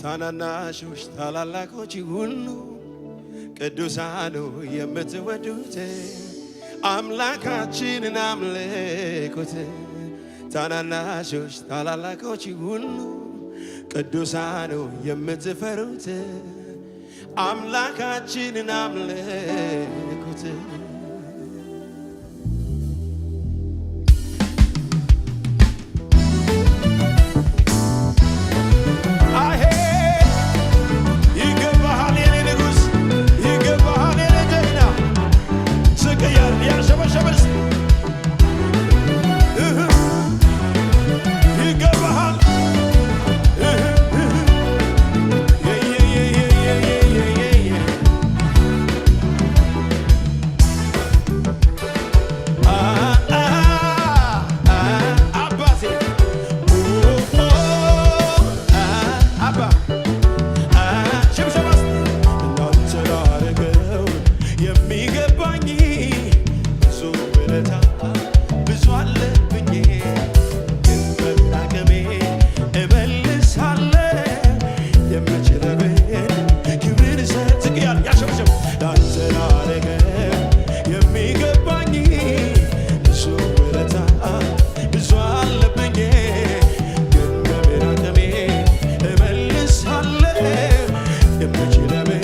ታናናሾች ታላላቆች ሁሉ፣ ቅዱሳኑ የምትወዱት፣ አምላካችንን አምልኩት። ታናናሾች ታላላቆች ሁሉ፣ ቅዱሳኑ የምትፈሩት፣ አምላካችንን አምልኩት። አሄ፣ ይገባሃል የኔ ንጉሥ፣ ይገባሃል የኔ ጀግና። ዝቅ እያልን ያሸበሸብን እህ ይገባሃል እህ እህ የየየየየየየየ አ አ አ አባቴ ኦ አባ ሽብሸባ እናንተ ላረገው የሚገባኝ ብዙ ውለታ ብዙ አለብኝ፣ ግን በአቅሜ እመልሳለሁ የምችለውን ክብርን ዝቅ እያለ ያሸብሸብ። ላንተ ላረገው የሚገባኝ ብዙ ውለታ ብዙ አለብኝ፣ ግን በምን አቅሜ እመልሳለሁ የምችለውን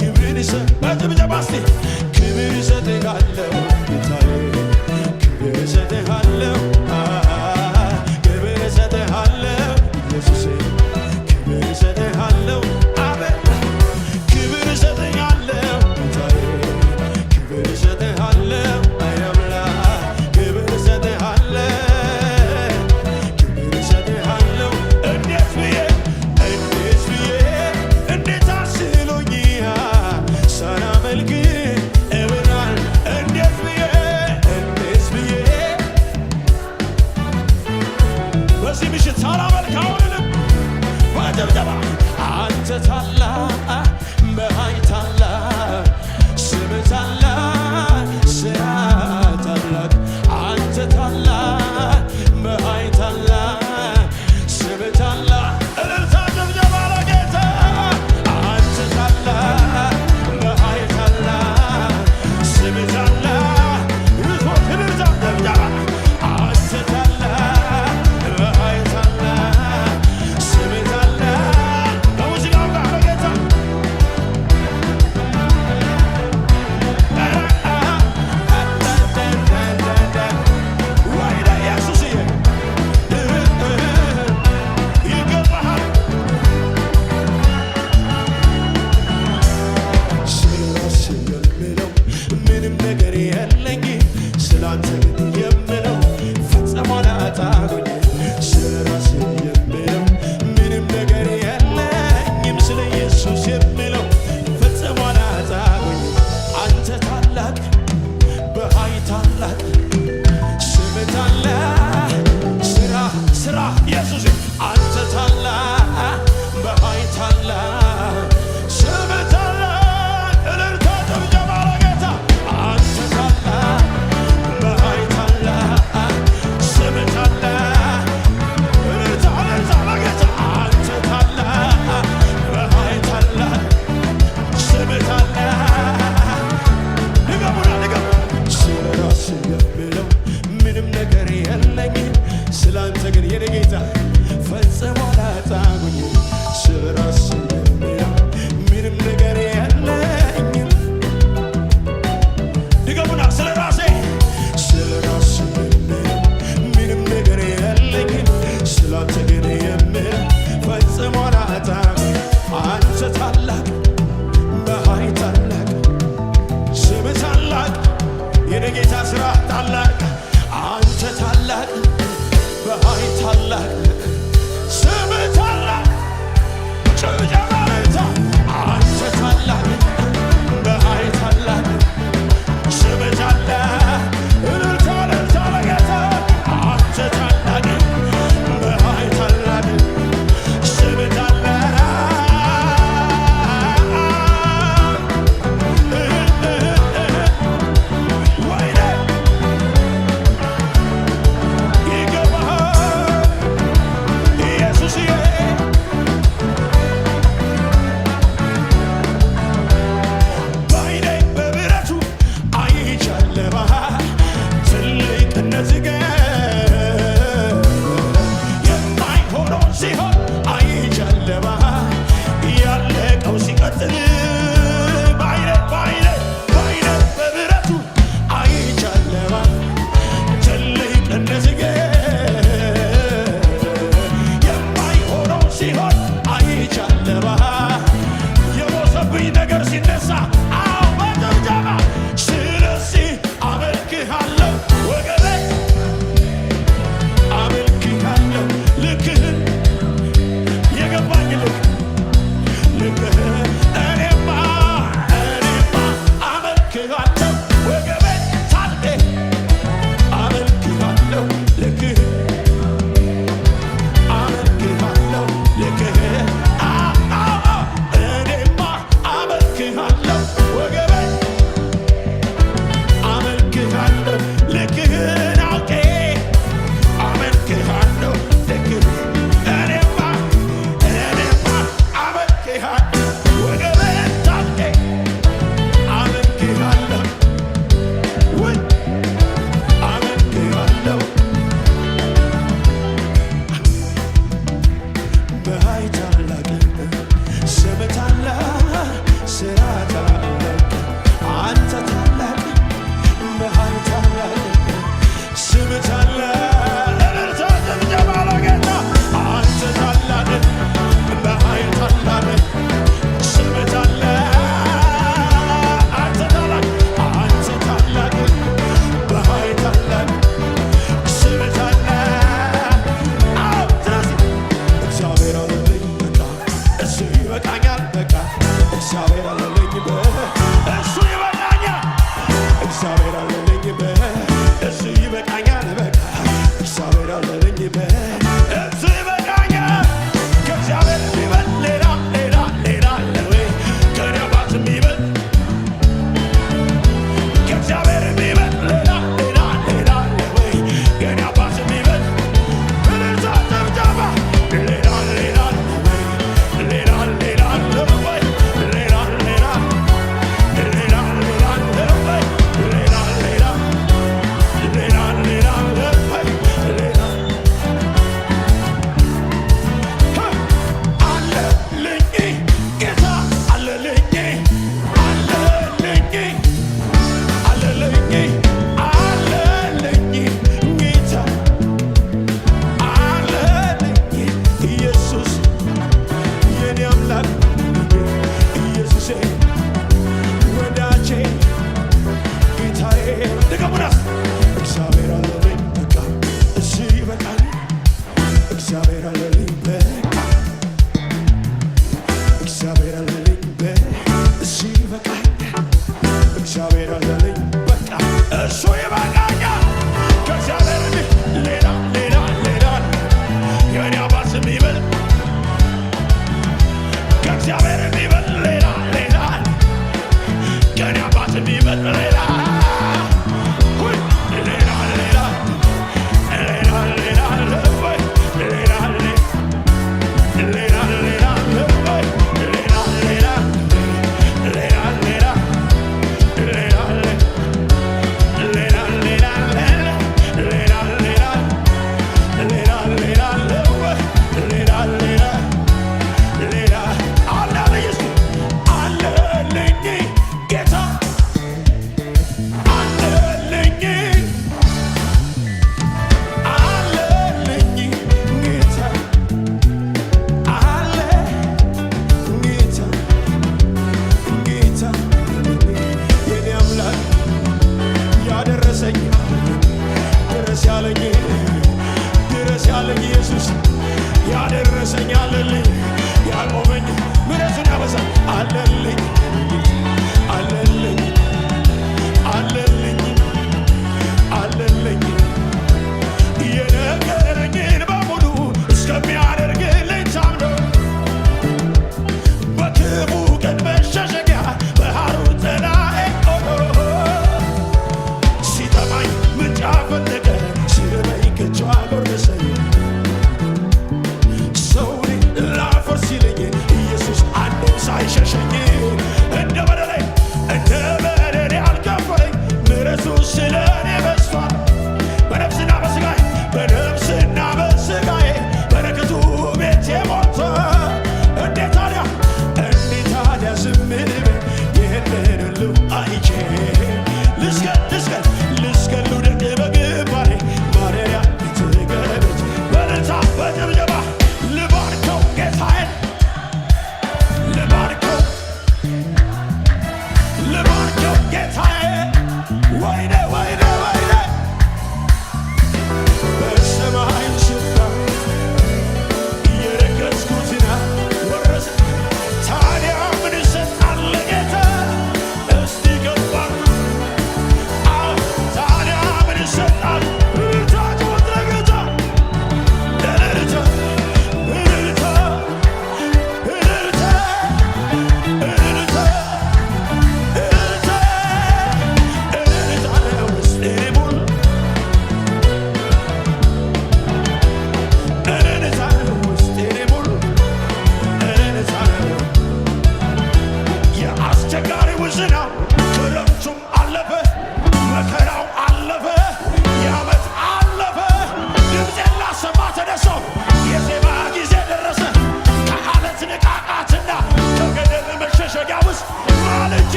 ክብርን በጭብጨባ እስቲ ክብር እሰጥሃለሁ ጌታዬ፣ ክብር እሰጥሃለሁ፣ ክብር እሰጥሃለሁ ኢየሱሴ፣ ክብር እሰጥሃለሁ አቤት፣ ክብር እሰጥሃለሁ ጌታዬ፣ ክብር እሰጥሃለሁ አይ አምላክ፣ ክብር እሰጥሃለሁ፣ ክብር እሰጥሃለሁ። እንዴት ብዬ፣ እንዴት ብዬ፣ እንዴት አስሎኝ ሳላመልክ እውናል? እንዴት ብዬ፣ እንዴት ብዬ በዚህ ምሽት ሳላመልክ አሁንንም በጭብጨባ። አንተ ታላቅ፣ በኃይል ታላቅ፣ ስምህ ታላቅ፣ ስራ ታላቅ። አንተ ታላቅ፣ በኃይል ታላቅ፣ ስምህ ታላቅ። እልልታ ጭብጨባ ለጌታ። አንተ ታላቅ፣ በኃይል ታላቅ፣ ስምህ ታላቅ። እልልታ ጭብጨባ። አንተ ታላቅ፣ በኃይል ታላቅ፣ ስምህ ታላቅ። ከሙዚቃው ጋር ለጌታ። ወይኔ ኢየሱስዬ፣ ይገባሃል። ስለራሴ የምለው ምንም ነገር የለኝ፣ ስላንተ ግን የምለው ፈጽሞ አላጣሁኝ። ስለራሴ የምለው ምንም ነገር የለኝም፣ ስለ ኢየሱስ የምለው ፈጽሞ አላጣሁኝ። አንተ ታላቅ፣ በኃይል ታላቅ፣ ስምህ ታላቅ፣ ስራ ስራ ኢየሱስ። አንተ ታላቅ፣ በኃይል ታላቅ፣ ስምህ ታላቅ። እልልታ ጭብጨባ ለጌታ። አንተ ታላቅ፣ በኃይል ታላቅ፣ ስምህ ታላቅ። እልልታ እልልታ ለጌታ። አንተ ታላቅ፣ በኃይል ታላቅ፣ ስምህ ታላቅ። ንገቡና ንገቡ። ስለ ራሴ የምለው ምንም ነገር የለኝም፣ ስላንተ ግን የኔ ጌታ ፈጽሞ አላጣሁኝ። ስለ ራሴ የምለው ምንም ነገር የለኝም። ድገሙና ስለ ራሴ፣ ስለ ራሴ የምለው ምንም ነገር የለኝም፣ ስላንተ ግን የምለው ፈጽሞ አላጣሁኝ። አንተ ታላቅ፣ በኃይል ታላቅ፣ ስምህ ታላቅ፣ የኔ ጌታ ስራ ታላቅ። አንተ ታላቅ፣ በኃይል ታላቅ፣ ስምህ ታላቅ። ጭብጨባ እልልታ። አንተ ታላቅ፣ በኃይል ታላቅ፣ ስምህ ታላቅ። እልልታ እልልታ ለጌታ። አንተ ታላቅ፣ በኃይል ታላቅ፣ ስምህ ታላቅ። ወይኔ ይገባሃል። እግዚአብሔር አለልኝ በቃ። እግዚአብሔር አለልኝ በቃ። እሱ ይበቃኛል። እግዚአብሔር አለልኝ በቃ። እሱ ይበቃኛል። ከእግዚአብሔር ሌላ ሌላ ሌላ የኔ አባት የሚበልጥ፣ ከእግዚአብሔር የሚበልጥ ሌላ ሌላ፣ የኔ አባት የሚበልጥ ሌላ፣ ሁይ፣ ሌላ ሌላ ሌላ ሌላ ወይ ሌላ ሌላ ሌላ ወይ ሌላ ሌላ ሌላ ሌላ ሌላ ሌላ ሌላ ሌላ ሌላ ሌላ ሌላ ወይ ሌላ ሌላ ሌላ አለልኝ፣ እስኪ አለልኝ ጌታ አለልኝ፣ አለልኝ ጌታ አለ ጌታ ጌታ የኔ አምላክ ያደረሰኝ፣ ድረስ ያለኝ፣ ድረስ ያለኝ ኢየሱስ ያደረሰኝ አለልኝ፣ ያቆመኝ ምሕረቱን ያበዛል።